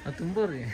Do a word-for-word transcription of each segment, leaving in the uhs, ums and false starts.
Atumbor eh.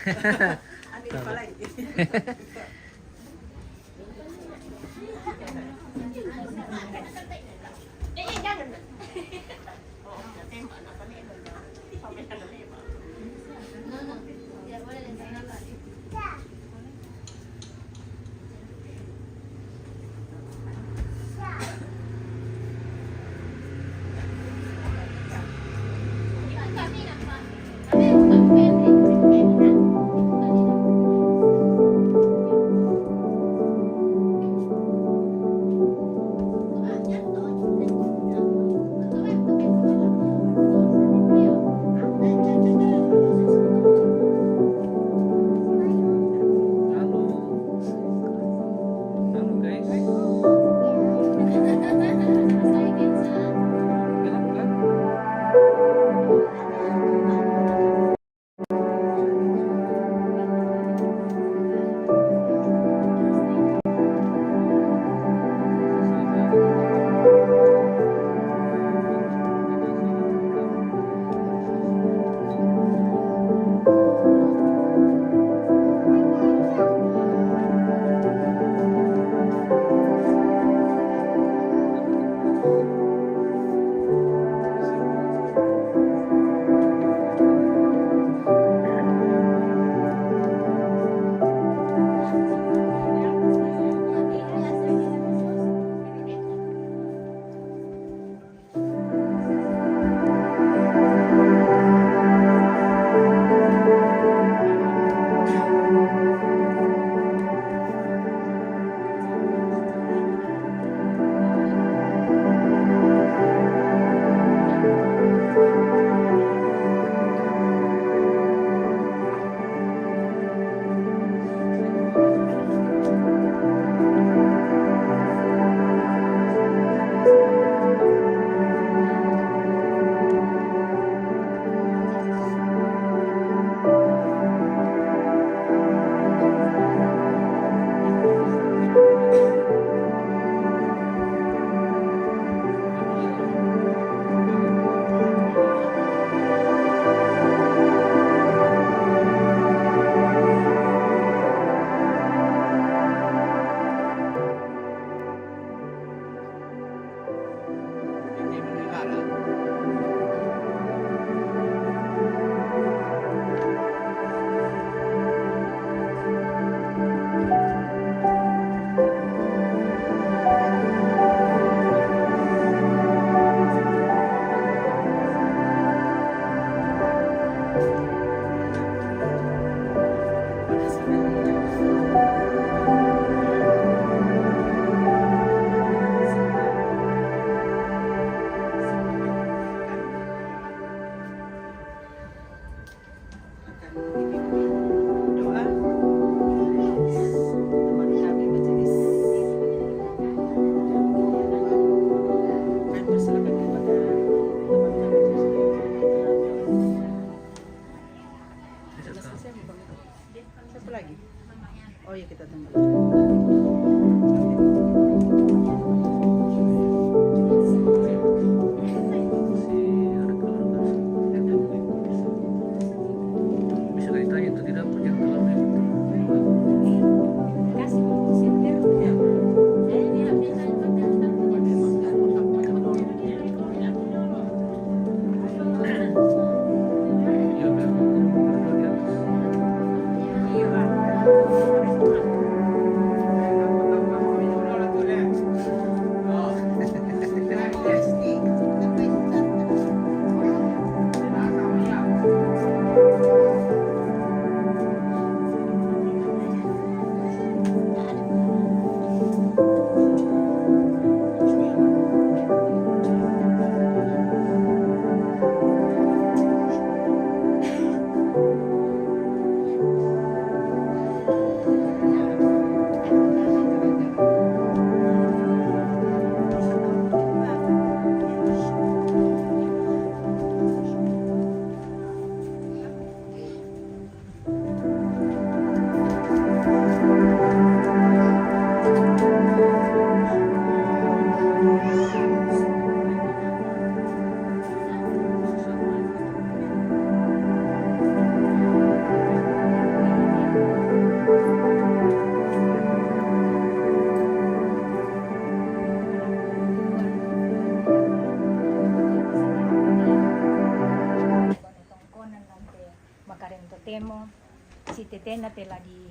Tetena te la di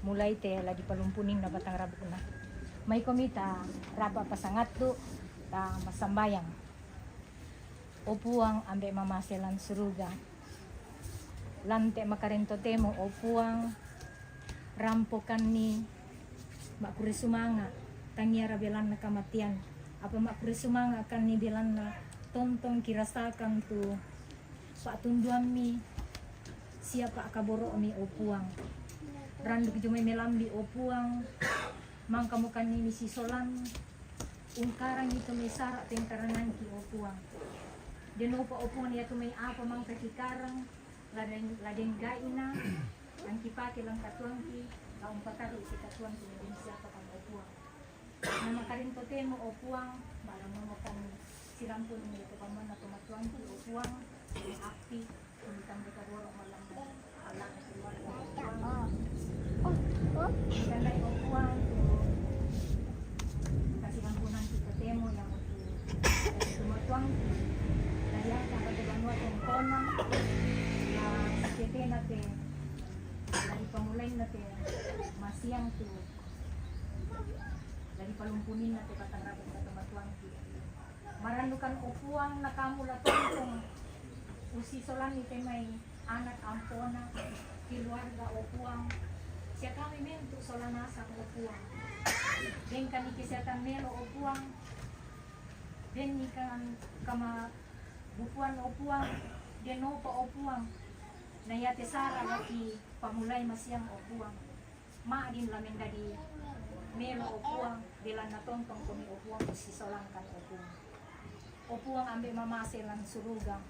mulai te la di palumpuninna batang rabukna. Mai komi ta rapa pasangattu ta massambayang. O Puang, Ambe' mamase lan suruga, lan te makareng totemo, o Puang, rampokanni makkure sumanga', tangiara belanna kamatean, apa makkure sumanga' kanni belanna tontong kirasakan tu pa'tunduammi sia pa'kaboro'mi, o Puang. Randuk jumai melambi, o Puang, mangkamokanni misisolan ungkarangi tu mai sara' pengkarangangki, o Puang. Denopa, o Puang, iatu mai apa mangka kikarang, ladeng-, ladengga'ina, angkipake lan katuoangki, la umpatarru'i katuoangki, ladeng siapa kan, o Puang. Namakareng totemo, o Puang, malammomokan sirampun melo to pamanna to matuangki, o Puang, appi, tuli tambe kaboro' malammo, alana keluarga, o Puang. Ditandai, o Puang, tu kasirampunangki totemo, iamotu tu matuangki. Dayaka pada banua tongkona, na tetena te, dari pamulainna te, masiang tu La dipalumpuninna te batang rabukna to matuangki. Marannukan, o Puang, na Kamu la tontong ussisolanni te mai anak ampona, keluarga, o Puang. Sia kami mentu sola nasang, o Puang. Dengkani kesehatan melo, o Puang. Dennikan kamabukuan, o Puang. Denopa, o Puang, na iate sara laki pamulai masiang, o Puang. Ma'din la mendadi melo, o Puang, belanna tontong Komi, o Puang, ussisolangkan, o Puang. O Puang, Ambe' mamase lan suruga,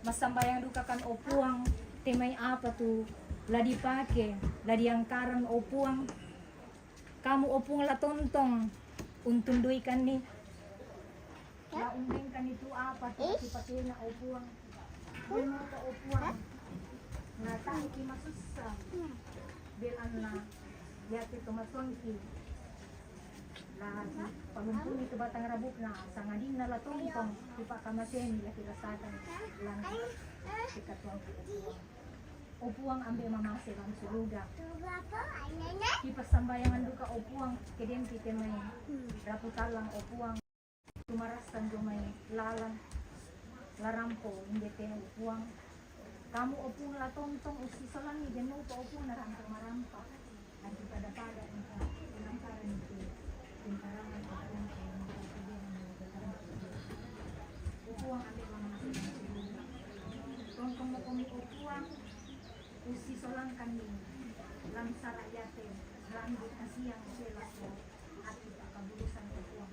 massambayang dukakan, o Puang, te mai apa tu la dipake, la diangkaran, o Puang. Kamu, o Puang, la tontong untunduikanni. La umbengkani tu apa tu dipakena, o Puang. Denopa, o Puang, na tae'ki masussa, belanna iate to matuangki la palumpuni tu batang rabukna, sangadinna la tontong tu pakkamaseni la kirasakan lan katuoangki, o Puang. O Puang, Ambe' mamase lan suruga, kipassambayangan duka, o Puang, ke denpi te mai rapu tallang, o Puang. Tumarassan dio mai lalan la rampo inde te, o Puang. Kamu, o Puang, la tontong ussisolanni, denopa, o Puang, na rampo marampa. Antu pada-pada engka penangkaran itu. Pentarangan, o Puang, o Puang, Ambe' mamase lan suruga. Tontong mo Komi, o Puang, ussisolangkanni lan sara' iate, lan kasiang sela so ati pakkaburusan, o Puang.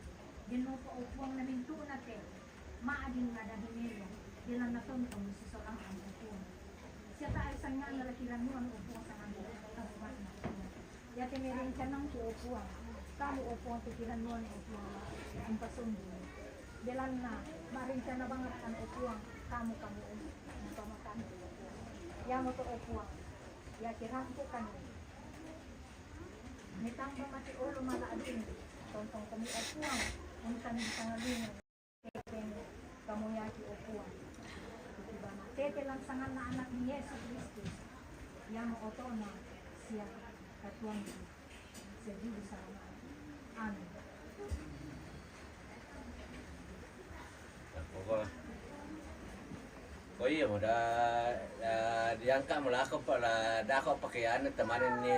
Denopa, o Puang, na mintu'na te ma'din la dadi melo, belanna tontong ussisolangkan, o Puang. Sia tae' sangana la kirannuang, o Puang, sangadinna la tontong umasna, o Puang. Iate mai rencanangki, o Puang, Kamu, o Puang, tu kirannuang, o Puang, umpasonggui. Belanna marencana banget kan, o Puang, Kamu, Kamu, o Puang, umpamakan, o Puang. Iamoto, o Puang, iate rampokan. Metamba mate olo mala adungi, tontong Komi, o Puang, untan di sangadinna. Teteng kamoyaki, o Puang. Tete lan sanganna Anakmu Yesus Kristus, iamo otona sia katuoangki sia juru salama'ki. Amin. Ko iya mo da, da diangka' mo lako pa la dako' pakeanna tamanen ni.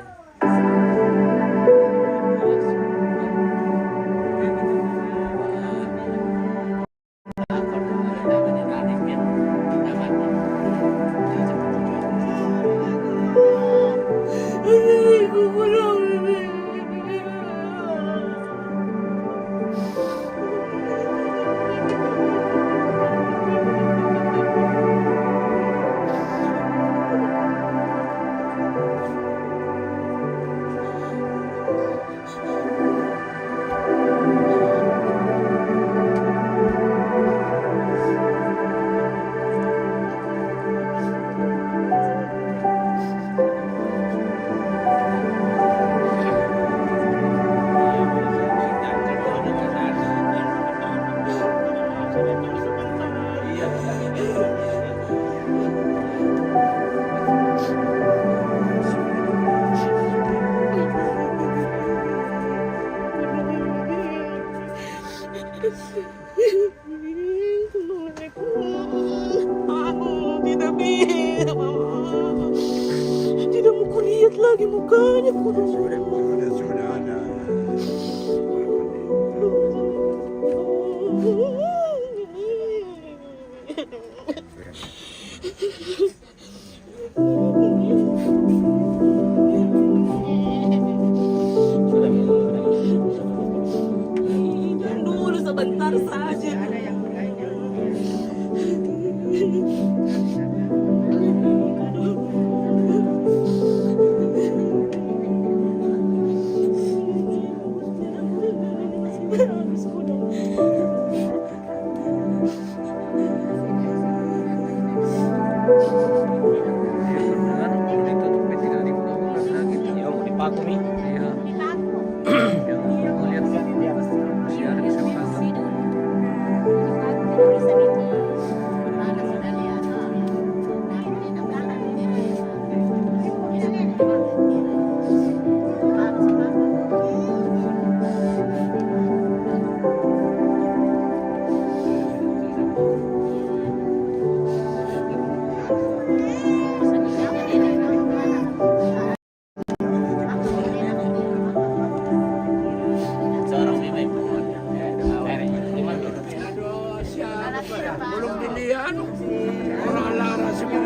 Lagi mukanya kudu. Sudah, sudah, sudah, ada. Dulu sebentar saja. Iya, mau dipaku nih. Iya. Iya, mau lihat. Iya, ada kesempatan. Belum dilihat. Orang lara semua.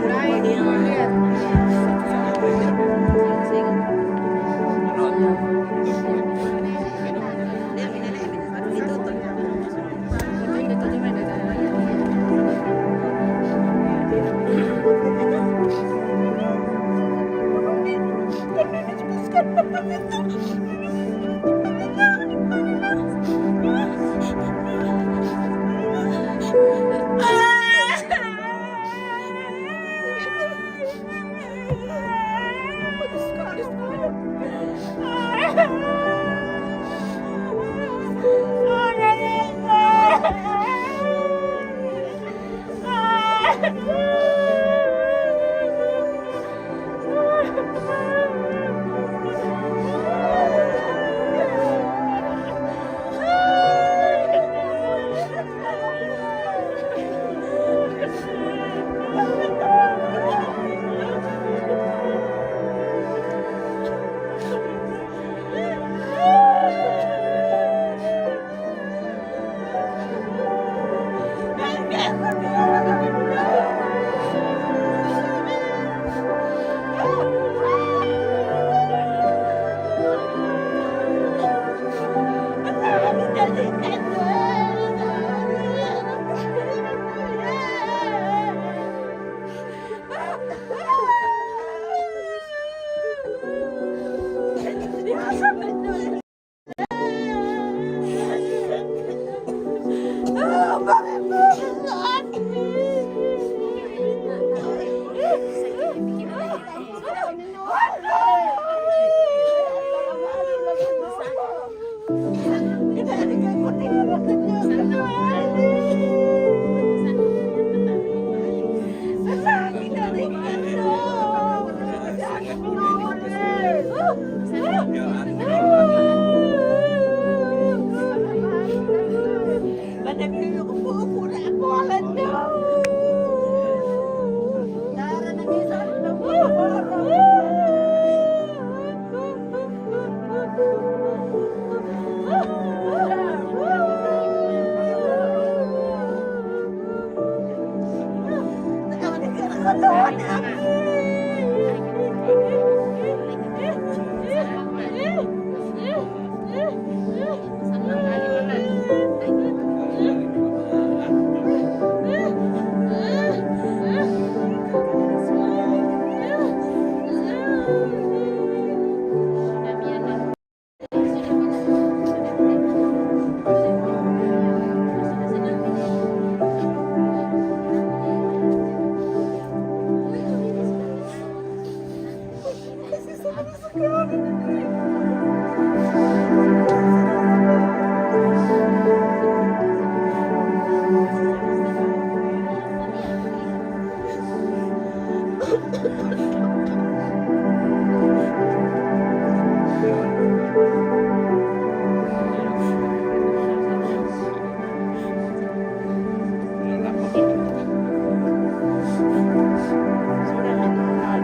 Sudah,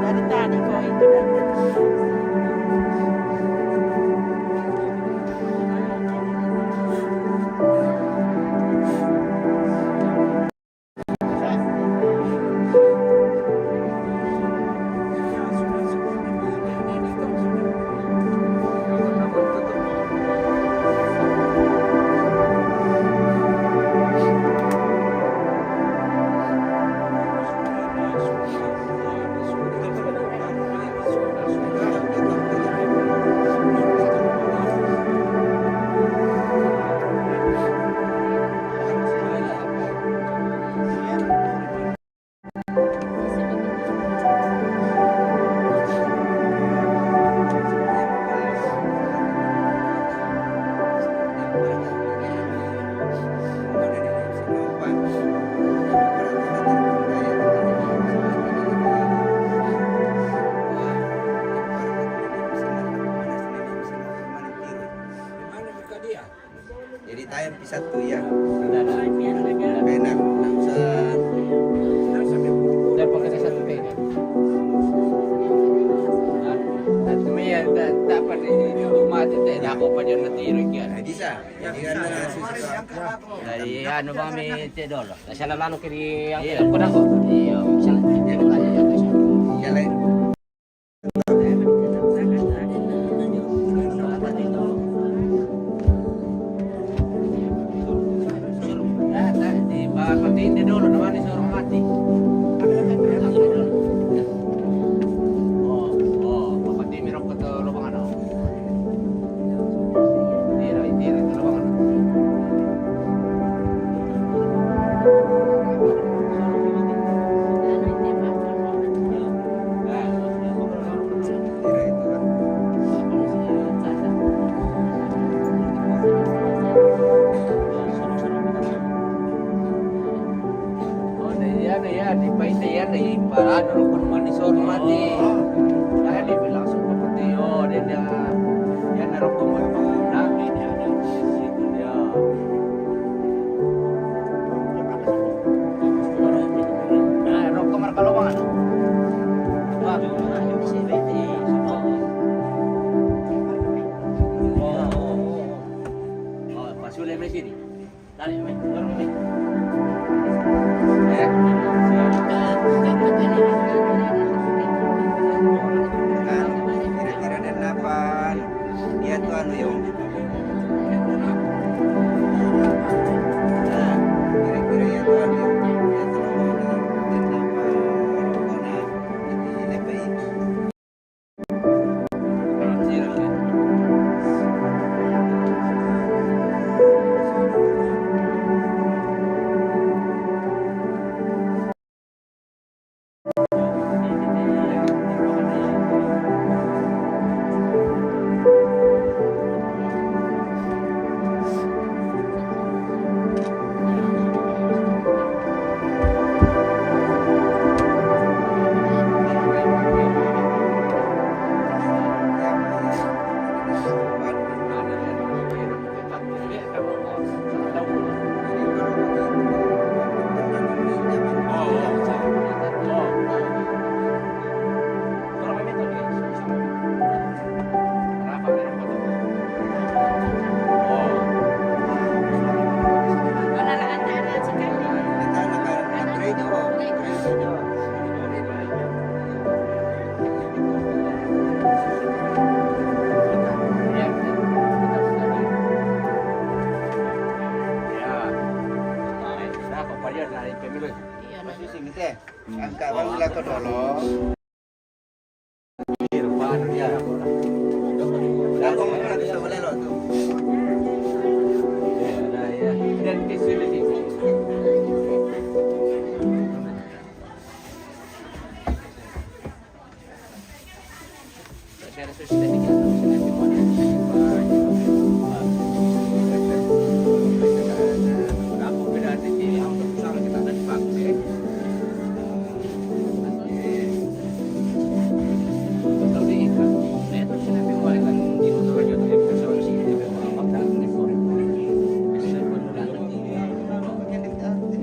dari tadi kau itu. Dari anu bang mi cek dulu. Salah lanu kiri yang iya. Iya, bisa. Iya, lain. Di Bapak Tindi dulu, namanya seorang mati. Oh, oh, Bapak Tindi rokok atau lubang ada? Tira, tira, tira, lubang ada. Oh, iya, iya, di Paite, iya, di Parado, rokok manis, oh, mati. Saya dibilang suka peti, oh, dia, dia, dia narokok mau, nah, ini ada di situ, dia. Nah, rokok marka lowongan. Wah, ini bisa berarti. Oh, oh, oh. Oh, pas sudah di sini. Tarik, Mek. Dorong, Mek. Ya. Siap. Kan, kira-kira dia kenapa? Dia tuh anu, yo. Nah, kira-kira ya tuh anu, yo. Dia tuh anu, yo. Dia kenapa? Corona, jadi F P I. Angkat bang, belakang dulu.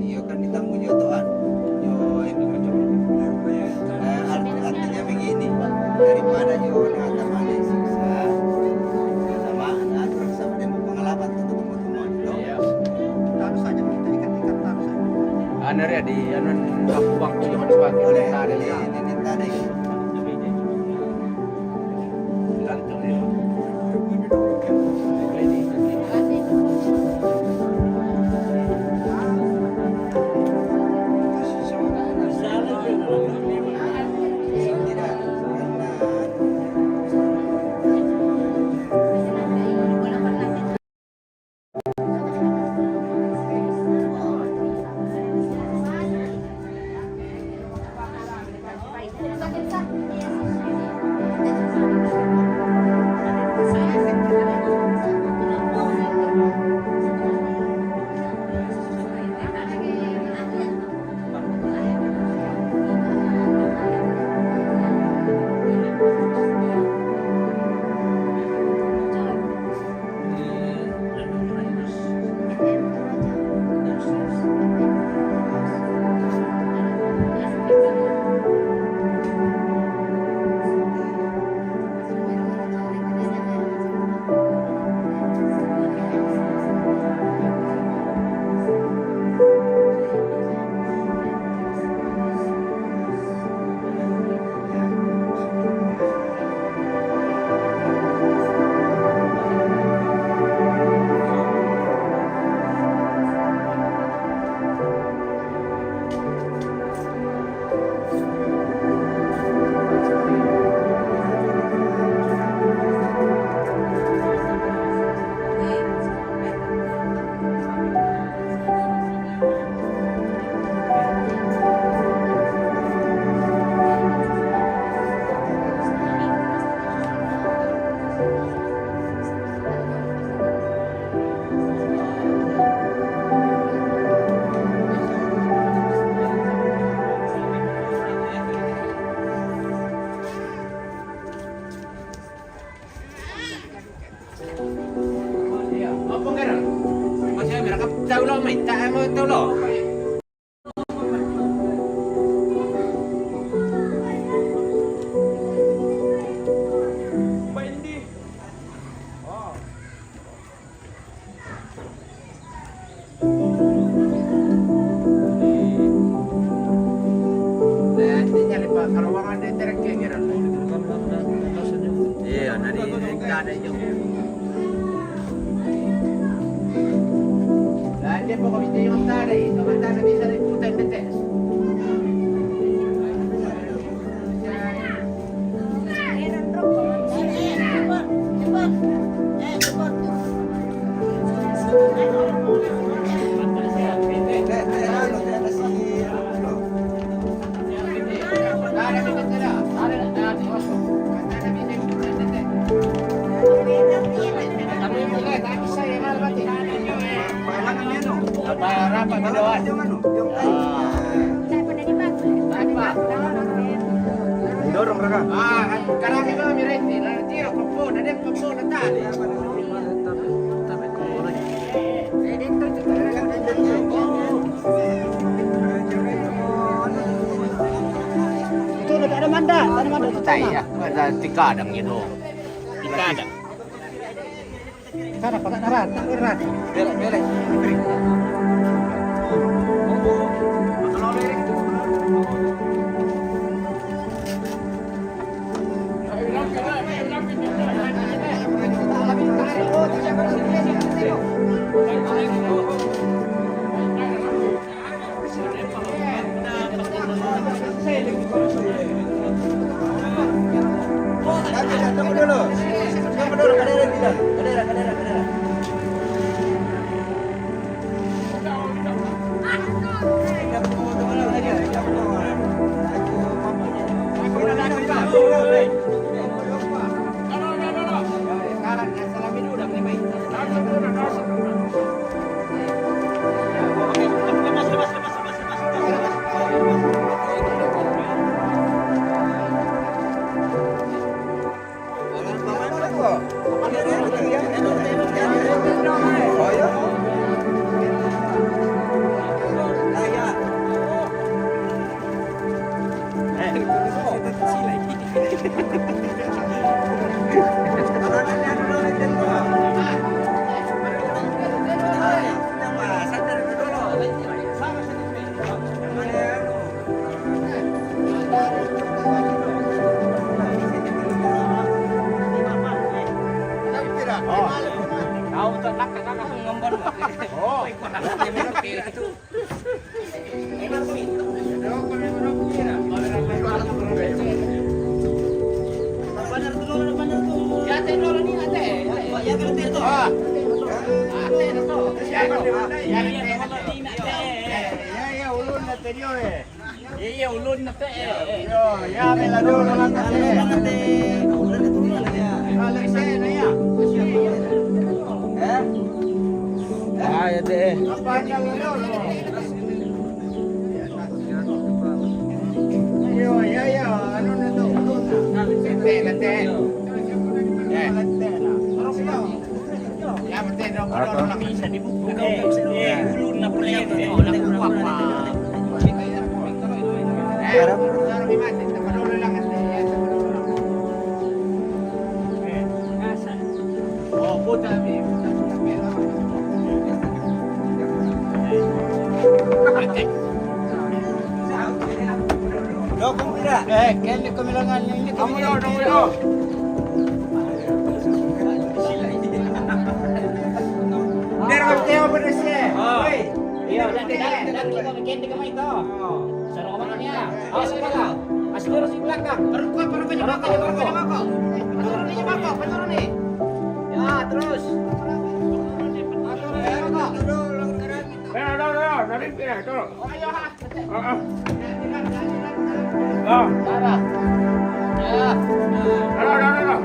Iyo kan ditanggung juga tuh, An. Yo, itu macam, eh, art-, artinya begini, daripada yo nak tambah siksa, sama, nah, terus sama dia mau pengalaman tuh ketemu semua gitu. Iya. Taruh saja, kita ikat-ikat, taruh saja. Anu ya, di anu, bangku-bangku jangan dipakai. Boleh, tadi di, ya. Di, di, tadi. Dai, tempo che mi stai montare, sto montare mi sarei puta in te. Dorong, Raka. Ah, kan, karena memang mi rete, la tiro con po, na den con po, na tale. Itu udah tak ada mandat, tak ada mandat. Iya, ada tikadang gitu. Tikadang. Sana, pakai darat, tak berat. Belek, belek. Tunggu dulu. Tunggu dulu, kadera tidak. Kadera, kadera, kadera. Iya, ulun na tadi, eh. Iya, ulun na tadi, eh. Yo, ya, bela dulu, ulun na tadi. Ah, ya, teh. Yo, ya, ya, anu na tu, ulun na. Teh, teh. Eh. Apa? Eh, kende kemilangan ini. Kamu dong, kamu dong. Biar aku tengok pada sini. Woi. Iya, dan, dan, dan kita bikin di kemai itu. Sarung apa namanya? Awas, kepala. Kasih lurus di belakang. Perut kuat, perut banyak makan, perut banyak makan. Penurun ini, makan, penurun nih. Ya, terus. Penurun, penurun, penurun. Ayo, ha. Ah, ah. Ah. Dah, dah, dah, dah.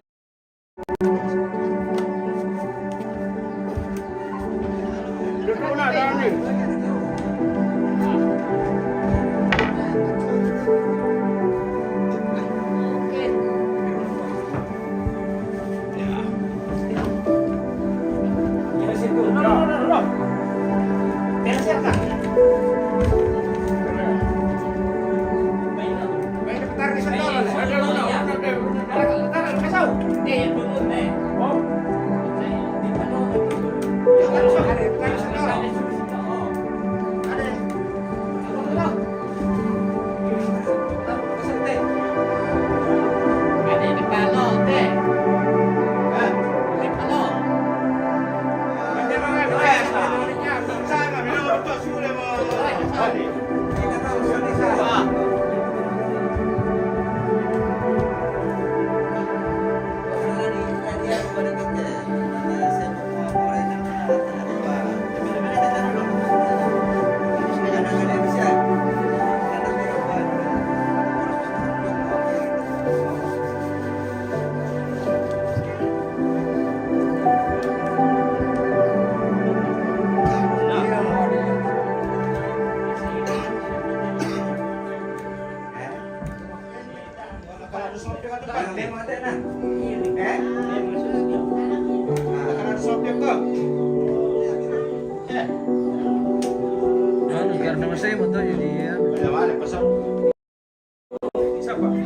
Anu, karena masih mau tahu jadi ya.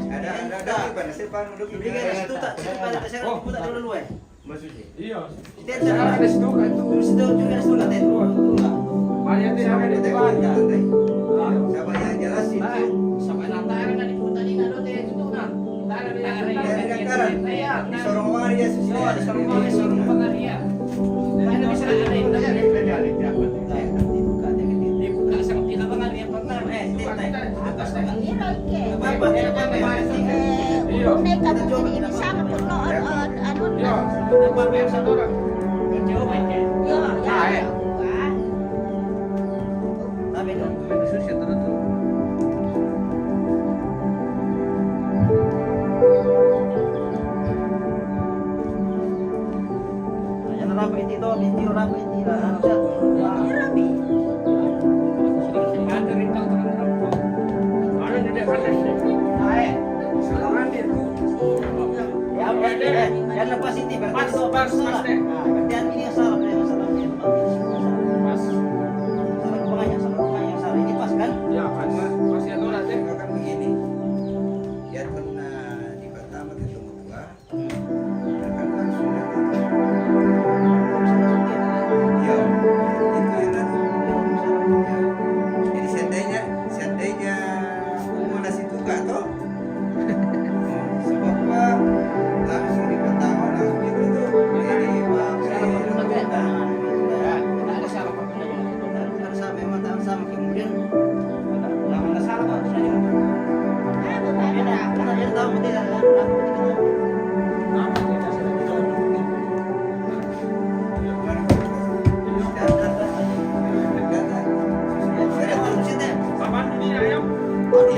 Ada, ada, ada, Pak. Saya Pak duduk di sini. Iya. Kita ada situ kan itu. Terus itu juga sudah teh. Banyak yang ada di depan. Siapa yang jelasin? Nah, sama lantaran dari putar ini ada teh itu nah. Lantaran dari lantaran. Iya. Di Sorong Maria sih. Iya, di Sorong Maria, Sorong Maria. Nah, ini bisa ada yang belajar. Dibuka, dibuka, dibuka. Dibuka sama kita, Bang, ada yang pernah. Eh, kita, kita, kita. Ini lagi. Apa, apa, apa, apa? Eh, ini kamu ini sama perlu, eh, anu. Iya. Apa, apa yang satu orang? Jauh, Bang, ya? Iya, iya. Nah, eh. Tapi dong, susah terus tuh. Yang rapi itu, itu rapi itu lah. Ini rapi. Ya, berarti, eh, yang lepas itu berarti pas, itu pas, salah. Pas, deh. Nah, berarti yang ini yang salah, yang salah, yang salah. Pas. Salah rumahnya, salah rumahnya, salah. Ini pas kan? Ya, pas. Pas ya, tuh, deh. Kan begini. Dia pernah di pertama ketemu tua. Jadi seandainya, seandainya mau nasi tukar toh, sebab apa langsung diketahui langsung itu tuh. Jadi, Pak, saya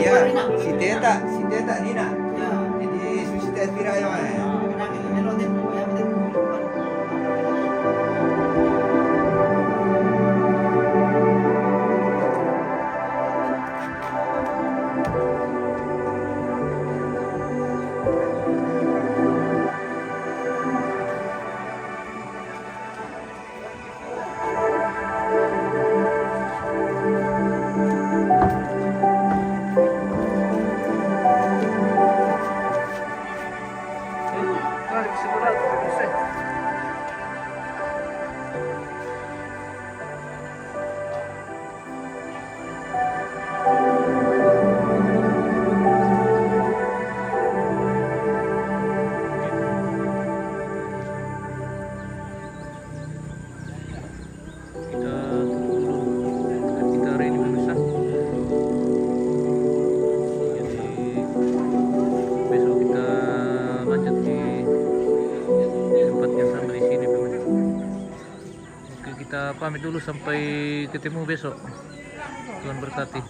Iya, si Teta, si Teta Nina. Jadi, si Teta Pira ya, eh. Kita tutup dulu. Kita hari ini memesan. Jadi besok kita lanjut di tempat yang sama di sini, pemirsa. Oke, kita pamit dulu, sampai ketemu besok. Tuhan berkati.